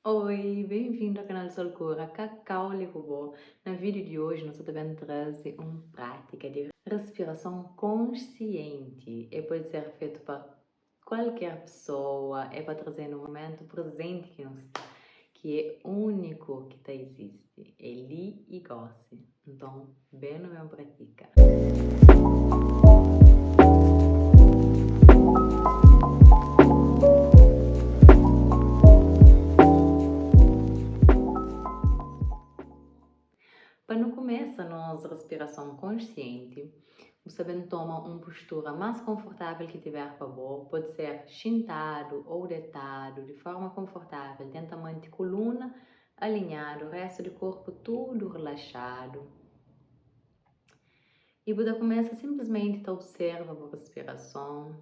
Oi, bem-vindo ao canal Sol Cura, Cacau li ku bo. Na vídeo de hoje nós também trazer uma prática de respiração consciente. E pode ser feito para qualquer pessoa, é para trazer no momento presente que nós está, que é único que tá existe. É li e goste. Então, bem no meu pratica. Pa nu kumesa nos respirason konsienti, bu sta ben toma un postura más konfortável ki tiver pa bo, pode ser xintadu ô detadu, di forma konfortável, tenta mante kuluna alinhadu, réstu di korpu tudu rilaxadu. I bu ta kumesa sinplismenti ta observa bu respirason.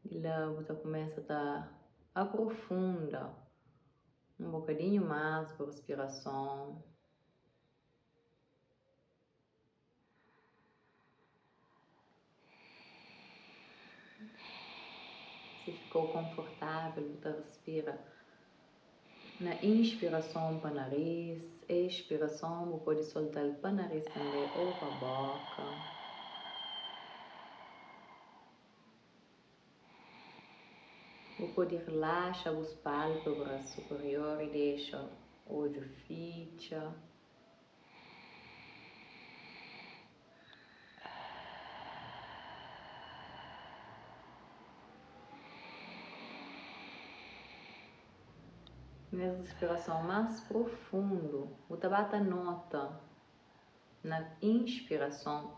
Di la bu ta kumesa ta aprofunda un bokadinhu más bu respirason. Si fikou konfortável, bu ta respira na inspirason pa nariz, expirason bu pode solta-l pa nariz tanbê ou pa boka. Bu pode rilaxa bus pálpebras superior i dexa odju fitxa. Nes rispirason más profundu, bu ta ba ta nota na inspirason,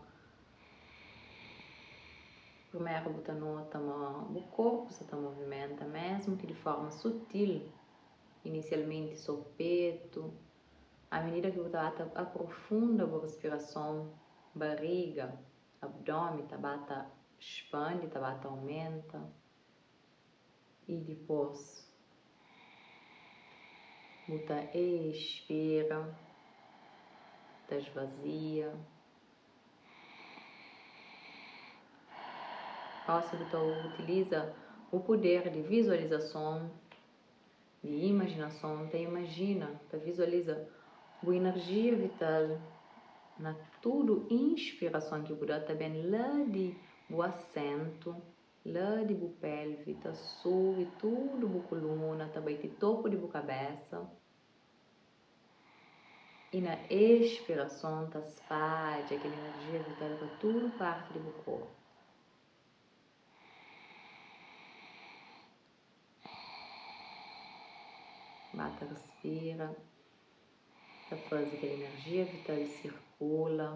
primeru bu ta nota ma bu korpu sa ta movimenta, mésmu ki di forma sutil, inisialmenti sô petu. À medida ki bu ta ba ta aprofunda bu respirason, bariga, abdomi ta ba ta spandi, ta ba ta aumenta i dipôs bu ta expira, ta svazia. Gósi bu ta utiliza bu puder di vizualizason. Di imajinason, ta imajina, ta vizualiza bu inerjia vital na tudu inspirason ki bu da ta ben la di bu asentu, la di bu pelvi, ta subi tudu bu kuluna, ta bai ti topu di bu kabesa i na expirason ta spadja kel inerjia vital pa tudu parti di bu korpu. Ba ta respira, ta faze kel enerjia vital sirkula.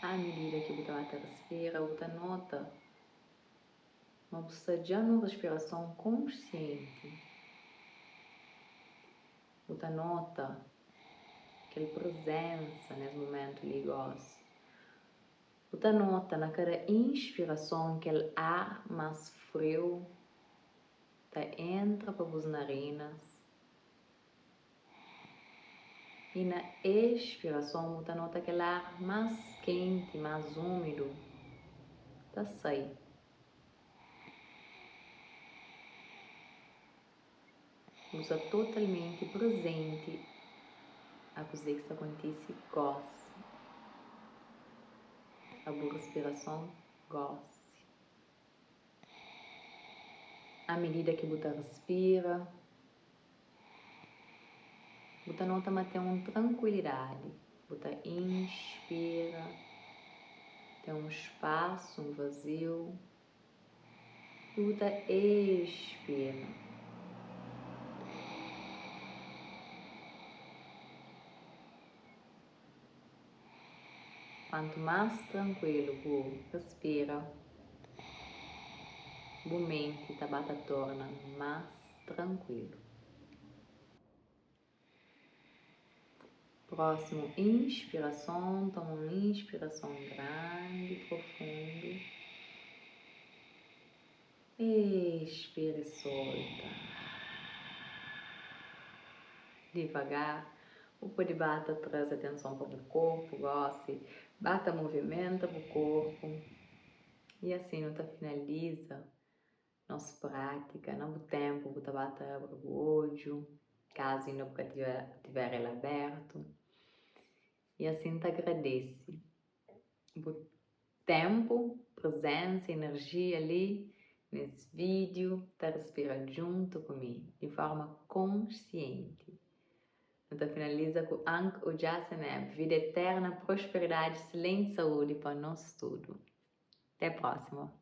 À medida ki bu ta ba ta respira, bu ta nota ma bu sta dja nun respirason konsienti. Bu ta nota kel prezensa nes mumentu li gosi. Bu ta nota na kada inspirason kel ar más friu ta entra pa bus narinas. I na expirason bu ta nota kel ar más kenti, más úmidu ta sai. Bu sta totalmenti prezenti a kuzê ki sta kontise gósi, a bu respirason gósi. À medida ki bu ta respira, bu ta nota ma ten un trankuilidadi. Bu ta inspira, ten un spasu, un vaziu, i bu ta expira. Kuantu más trankuilu bu respira, bu menti ta ba ta torna más trankuilu. Prósimu inspirason, toma un inspirason grandi, profundu. Expira i solta. Divagar, bu pode ba ta traze atenson pa bu korpu gósi, ba ta movimenta bu korpu. I asin nu ta finaliza nos prátika. Na bu ténpu bu ta ba ta abri bu odju, kazu inda bu ka tiver el abertu. I asin ta agradese bu ténpu, prezensa, enerjia li nes vídiu ta respira djuntu ku mi di forma konsienti. Nu ta finaliza ku Ankh Udja-Seneb, vida eterna, prosperidadi, excelenti saúdi pa nos tudu. Te próximo!